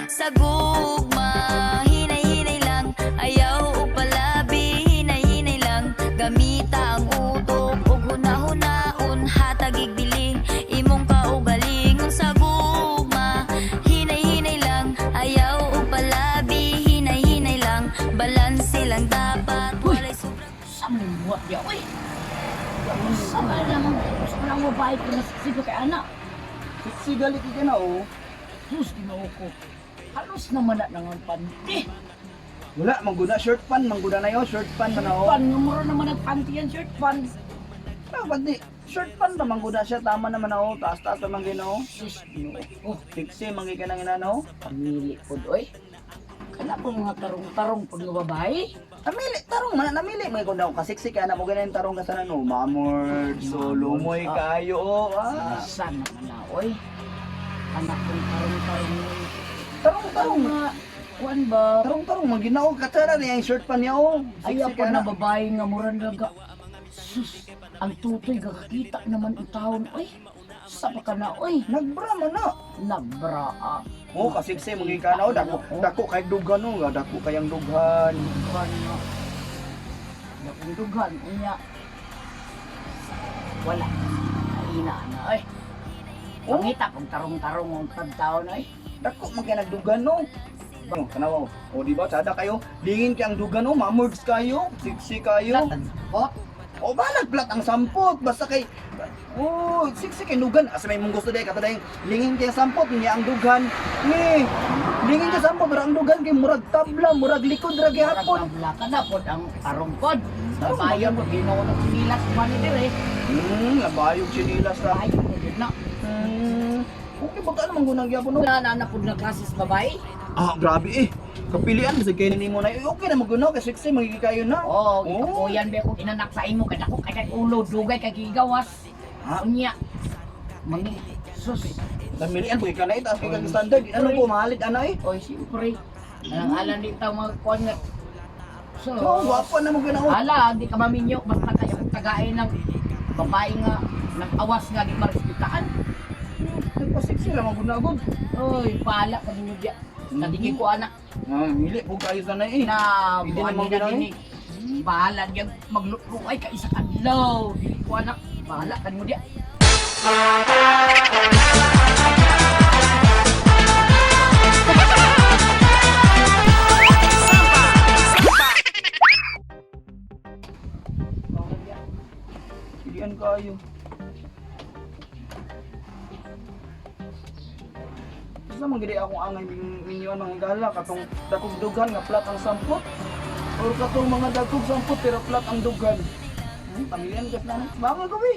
Sa gugma, hinay-hinay lang. Ayaw og palabi, hinay-hinay lang. Gamita ang utok ug huna-hunaon. Hatagig bili imong kaugalingon. Sa gugma, hinay-hinay lang. Ayaw og palabi, hinay-hinay lang. Balanse lang dapat, walay sobra. Sa man yung buhat niya, uy. Sa man naman, sa man ang babae ko na sigo kay anak. Siksi galit ka na oh. Sus, Ginoo ko. Halos naman na nangang panty. Wala, mangguna shirt pan, mangguna na yo, shirt pan man oh. Pan, nga mura naman nagpanty yan, shirt pan. Dapat di, shirt pan ba mangguna siya, tama naman oh, taas-taas naman ginoo. Sus, Ginoo ko. Siksi mangi ka nang inano. Pamili po, oy. Kana po mga tarong-tarong pag nga babae. Namili, tarong man, namili. Mga kung daw kasiksi ka na mo ganyan tarong ka sa ano, mamord, so lumoy kayo, oh. Ah. Saan naman na, oy. Anak kong tarong-tarong. Tarong, tarong. Nga, kuan ba? Tarong, tarong, maginao ka tara niya yung shirt pan niya, oh. Ayaw Siksi po ka na na. babae nga mura na ga. Sus, ang tutoy gakakita naman ang taon, oy. Sa pa ka na, oy. Nagbra man na. Nabra, ah. Oh, kasiksi mangi ka na, oh. Dako, dako kay dughan, oh. Dako kayang dughan. Dughan nga. Dakong dughan, unya. Wala. Ina na, oy. Oh. Pangita kung tarong-tarong ang pagtaon, oy. Dako man kay nagdugan, no. Oh, tanaw, oh. Oh, di ba? Tsada kayo. Lingin kay ang dugan, oh. Mamords kayo. Siksi kayo. Latan sa O balag plat ang sampot basta kay oh siksi kay dugan asa may mong gusto day kato day lingin kay sampot niya ang dugan ni lingin kay sampot pero ang dugan kay murag tabla murag likod ra gihapon. Murag tabla ka na pod ang tarong pod. Babayon mo, ginoo ng sinilas man ni dire. Labayog sinilas ra. Babayon mo yun na. Okay ba ka naman gunang gyapon no? Wala na na pod na klases babae. Ah, grabe eh. Kapilian bisag kay nimo na. Eh, okay na magunaw kay siksi magiging kayo na. Oo, oh, ikapuyan ba akong inanak sa imo kay dako kay kay ulo dugay kay gigawas. Ha? Unya. Mangi sus. Namilian po ka na itaas kay kag standard. Ano po mahalit ana eh. Oy, siyempre. Alang-alang di tao mga kuwan nga. So, Oh, gwapo na mo ginaw. ala, di ka maminyo basta kaya kong tagain ng babae nga nag-awas nga di marespetaan. Nagpasiksi ra magunaw gud. Oy, pala ka ninyo diya. Kadigi ko anak Ah, mili po kayo sa na eh. na Hindi buwan naman ni na ginawa eh. dini. Bahala diyan magluto ay ka isa kadlaw. Dili ko anak, bahala ka ninyo diya. Pilihan kayo. Basta man gid akong angay minyon mga higala katong dakog dughan nga plat ang sampot or katong mga dakog sampot pero plat ang dughan. Pamilihan kas na. Baka gabi.